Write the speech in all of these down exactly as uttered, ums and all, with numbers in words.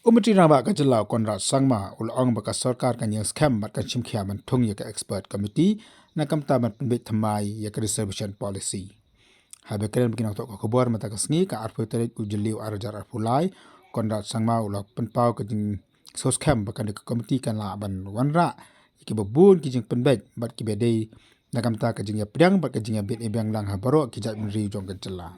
U Myntri Rangbah ka jylla Conrad Sangma u la ong ba ka sorkar kan ïeng skhem bad kan shim khia mynthung ïa ka expert committee na ka bynta ban pynbeit thymmai ïa ka reservation policy. Haba kren bad ki nongthoh ka khubor mynta ka sngi ka arphew tarik u Jylliew ar hajar arphew lai, Conrad Sangma u la pynpaw ka jingsngewskhem ba kane ka committee kan lah ban wanrah ïa kiba bun ki jingpynbeit bad kiba dei na ka bynta ka jingïapdiang bad ka jingïabit ïabiang lang ha baroh ki jaitbynriew jong ka jylla.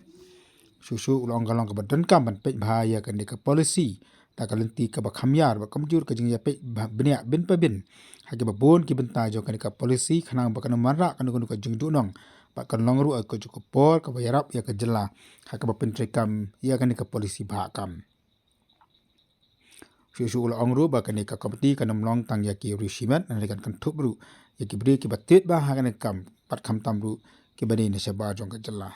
Shuh shuh u la ong ka long kaba donkam ban peit bha ïa kane ka policy da ka lynti kaba kham ïar bad kumjuh ka jingïapeit bha-, bniah bin pa bin ha kiba bun ki bynta jong kane ka policy, khnang ba kan ym wanrah kano kano ka jingduhnong bad kan long ruh ha kajuh ka por kaba ïarap ïa ka jylla ha kaba pyntreikam ïa kane ka policy bha kam. Shuh shuh u la ong ruh ba kane ka committee kan ym long tang ïa ki riewshimet, hynrei kan kynthup ruh ïa ki briew kiba tied bha ha kane ka kam bad khamtam ruh kiba dei na shabar jong ka jylla.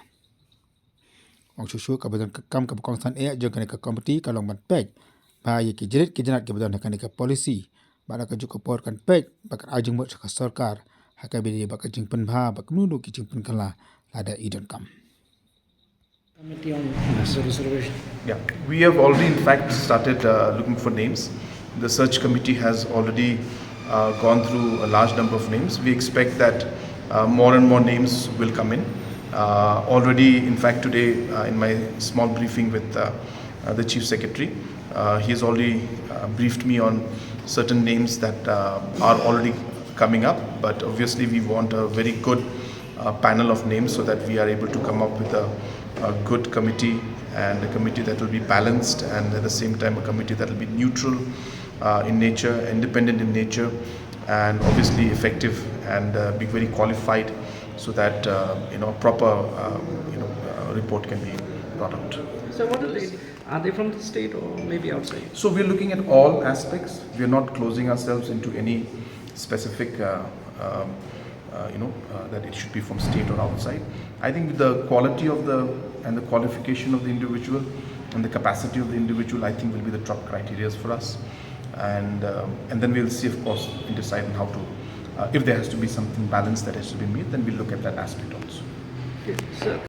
Ong shuh shuh kaba don ka kam kaba kongsan eh jong kane ka committee ka long ban peit bha ïa ki jait ki jait kiba don ha kane ka policy bad ha kajuh ka por kan peit bad kan ai jingmut sha ka sorkar ha kaba ïadei bad ka jingpynbha bad kumno ki jingpynkylla lada i donkam. Committee on the reservation. Yeah, we have already, in fact, started uh, looking for names. The search committee has already uh, gone through a large number of names. We expect that uh, more and more names will come in. Uh, already, in fact, today uh, in my small briefing with uh, uh, the chief secretary, uh, he has already uh, briefed me on certain names that uh, are already coming up. But obviously, we want a very good uh, panel of names so that we are able to come up with a, a good committee and a committee that will be balanced and at the same time a committee that will be neutral uh, in nature, independent in nature, and obviously effective and uh, be very qualified so that uh, you know a proper um, you know uh, report can be brought out. So what are they? Are they from the state or maybe outside? So we're looking at all aspects. We're not closing ourselves into any specific uh, um, uh, you know, uh, that it should be from state or outside. I think the quality of the and the qualification of the individual and the capacity of the individual, I think, will be the top criteria for us. And um, and then we'll see, of course, and decide on how to, uh, if there has to be something balanced that has to be made, then we'll look at that aspect also. Okay, sir.